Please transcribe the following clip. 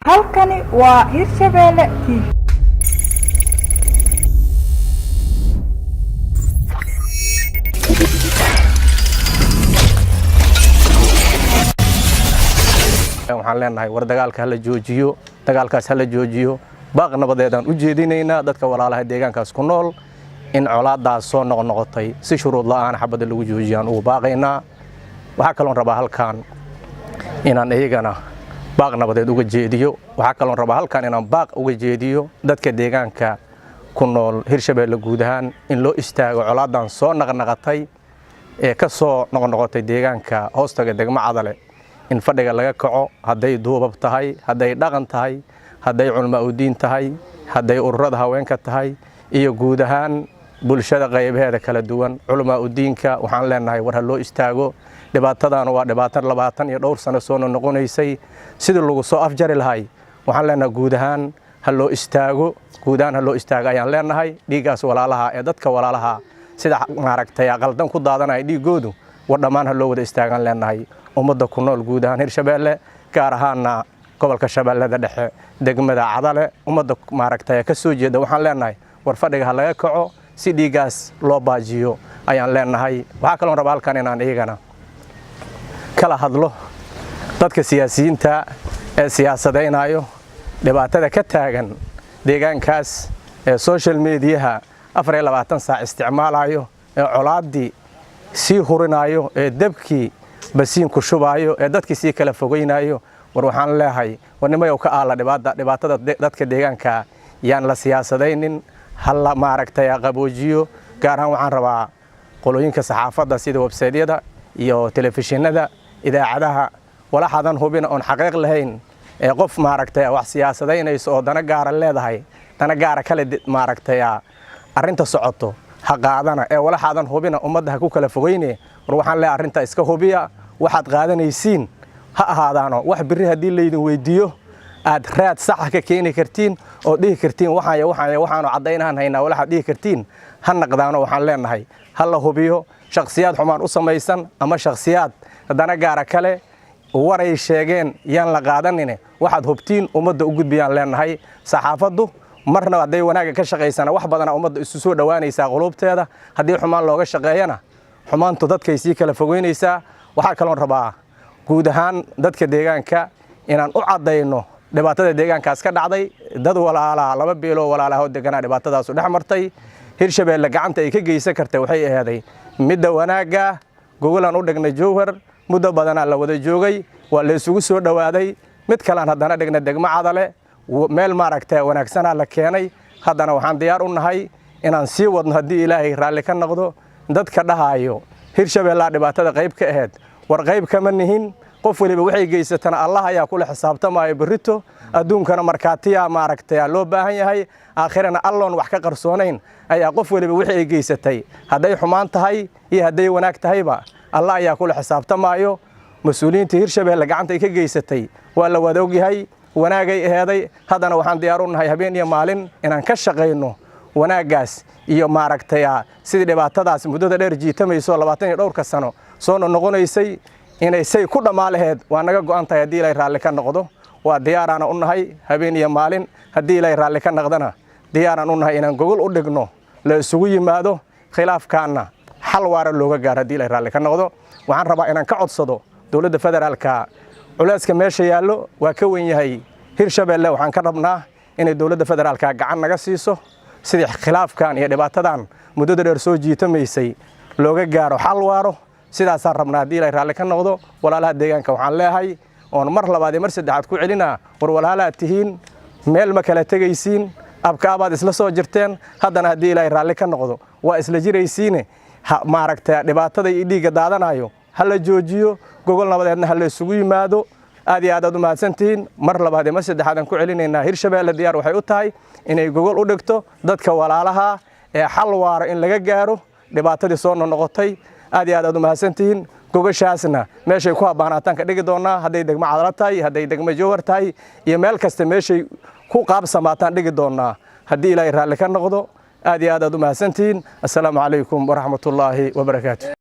Halkani waa Hirshabeelle TV. Waxaan leenahay, war dagaalka hala joojiyo, dagaalkaas hala joojiyo. Baaq nabadeedaan u jeedinaynaa dadka walaalaha deegaankaas ku nool in colaadaas soo noqnoqotay si shuruud la'aan xabadda lagu joojiyaan ugu baaqaynaa. Waxaa kaloon rabaa halkaan inaan iyagana baaq nabadeed uga jeediyo. Waxaa kaloon rabaa halkaan inaan baaq uga jeediyo dadka deegaanka ku nool Hirshabeelle guud ahaan in loo istaago colaadan soo naqnaqatay ee ka soo noqnoqotay deegaanka hoostaga degmo Cadale, in fadhiga laga kaco, hadday duubab tahay, hadday dhaqan tahay, hadday culmaa udiin tahay, hadday ururada haweenka tahay iyo guud ahaan bulshada qaybaheeda kala duwan. Culamaa udiinka waxaan leenahay, war ha loo istaago. Dhibaatadaanu waa dhibaato 20 iyo dhowr sano soo noqonaysay. Sidii lagu soo afjari lahay waxaan leenahay guud ahaan ha loo istaago, guud ahaan ha loo istaago ayaan leenahay. Dhiiggaas walaalaha ee dadka walaalaha sida maaragtay qaldan ku daadanaya dhiiggoodu, war dhammaan ha loo wada istaagaan leenahay. Ummadda ku nool guud ahaan Hirshabeelle, gaar ahaanna gobolka Shabeellada Dhexe, degmada Cadale, ummadda maaragtay ka soo jeeda waxaan leenahay, war fadhiga ha laga kaco si dhiiggaas loo baajiyo ayaan leenahay. Waxaa kaloon rabaa halkan inaan iyagana kala hadlo dadka siyaasiyiinta ee siyaasadaynayo dhibaatada ka taagan deegaankaas, ee social mediaha 24 saac isticmaalayo, ee colaaddii sii hurinaayo, ee debkii basiin ku shubaayo, ee dadkii sii kala fogaynayo. War waxaan leehay, war nimayow, ka aala dhibaatada dadka deegaanka yaan la siyaasadaynin, hala maaragtay qaboojiyo. Gaar ahaan waxaan rabaa qolooyinka saxaafadda sida websaydyada iyo telefishinada, idaacadaha, walaxadan hubina oon xaqiiq lahayn ee qof maaragtay wax siyaasadaynayso oo dana gaara leedahay, dana gaara kale maaragtay arrinta socoto ha qaadana ee walaxaadan hubina ummadda ha ku kala fogeyne. War waxaan leeyahay, arrinta iska hubiya. Waxaad qaadanaysiin ha ahaadaano wax birri haddii laydin weydiiyo aad raad saxa ka keeni kartiin oo dhihi kartiin waxaan waxaan waxaanu caddaynahan haynaa, walaxaad dhihi kartiin ha naqdaano. Waxaan leenahay, ha la hubiyo. Shakhsiyaad xumaan u samaysan ama shakhsiyaad dana gaara kale waray sheegeen yaan la qaadanine, waxaad hubtiin ummadda u gudbiyaan leenahay. Saxaafaddu marna hadday wanaagga ka shaqaysana wax badana ummadda isu soo dhowaanaysaa quluubteeda, haddii xumaan looga shaqeeyana xumaantu dadkay sii kala fogeynaysaa. Waxaa kaloon rabaa guud ahaan dadka deegaanka inaan u caddayno dhibaatada deegaankaas ka dhacday. Dad walaalaa, laba beeloo walaalaha oo deganaa dhibaatadaasu dhex martay. Hirshabeelle gacanta ay ka geysan kartay waxay aheeday midda wanaagga. Gogolaan u dhignay Jowhar, muddo badanaa la wada joogay, waa la isugu soo dhowaaday. Mid kalean haddana dhignay degmo Cadale, meel maaragta wanaagsanaa la keenay. Haddana waxaan diyaar u nahay inaan sii wadno haddii Ilaahay raalli ka noqdo. Dadka dhahaayo Hirshabeellaa dhibaatada qayb ka aheyd, war qayb kama nihin. Qof weliba waxay geysatana Allah ayaa kula xisaabtamaayo berrito. Adduunkana markaatiyaa maaragtay loo baahan yahay, aakhirana Alloon wax ka qarsoonayn ayaa qof weliba wixii ay geysatay, hadday xumaan tahay iyo hadday wanaag tahayba, Allah ayaa kula xisaabtamaayo. Mas-uuliyiinta Hirshabeelle gacanta ay ka geysatay waa la wada ogyahay, wanaagay aheeday. Haddana waxaan diyaar u nahay habeen iyo maalin inaan ka shaqayno wanaaggaas iyo maaragtay sidii dhibaatadaas muddada dheer jiitamayso, 20 iyo dhowrka sano soo noqonaysay, inay say ku dhammaa laheyd. Waa naga go'an tahay haddii Ilaahay raalli ka noqdo. Waa diyaaraana u nahay habeen iyo maalin. Haddii Ilaahay raalli ka noqdana diyaaraan u nahay inaan gogol u dhigno, la isugu yimaado, khilaafkaanna xal waara looga gaaro haddii Ilaahay raalli ka noqdo. Waxaan rabaa inaan ka codsado dowladda federaalka, culayska meesha yaallo waa ka weyn yahay Hirshabeelle. Waxaan ka rabnaa inay dowladda federaalka gacan naga siiso sidii khilaafkan iyo dhibaatadan muddada dheer soo jiitamaysay looga gaaro xal waaro. Sidaasaan rabnaa haddii Ilaahay raalli ka noqdo. Walaalaha deegaanka waxaan leeyahay oon mar labaad iyo mar saddexaad ku celinaa, war walaalaad tihiin, meel ma kala tegaysiin, abkaabaad isla soo jirteen, haddana haddii Ilaahay raalli ka noqdo waa isla jiraysiine. Maaragta dhibaatada iyo dhiigga daadanayo ha la joojiyo, gogol nabadeedna ha la isugu yimaado. Aad iyo aad aad u mahadsantihiin. Mar labaad iyo mar saddexaad aan ku celinaynaa, Hirshabeelle diyaar waxay u tahay inay gogol u dhigto dadka walaalaha ee xal waaro in laga gaaro dhibaatadii soo noqnoqotay. Aad iyo aad aad u mahadsantihiin. Gogashaasna meeshay ku habbaanaataan ka dhigi doonaa, hadday degmo Cadalo tahay, hadday degmo Jowhar tahay iyo meel kasta meeshay ku qaabsamaataan dhigi doonaa haddii Ilaahay raalli ka noqdo. Aad iyo aad aad u mahadsantihiin. Assalaamu calaykum waraxmatullaahi wabarakaatu.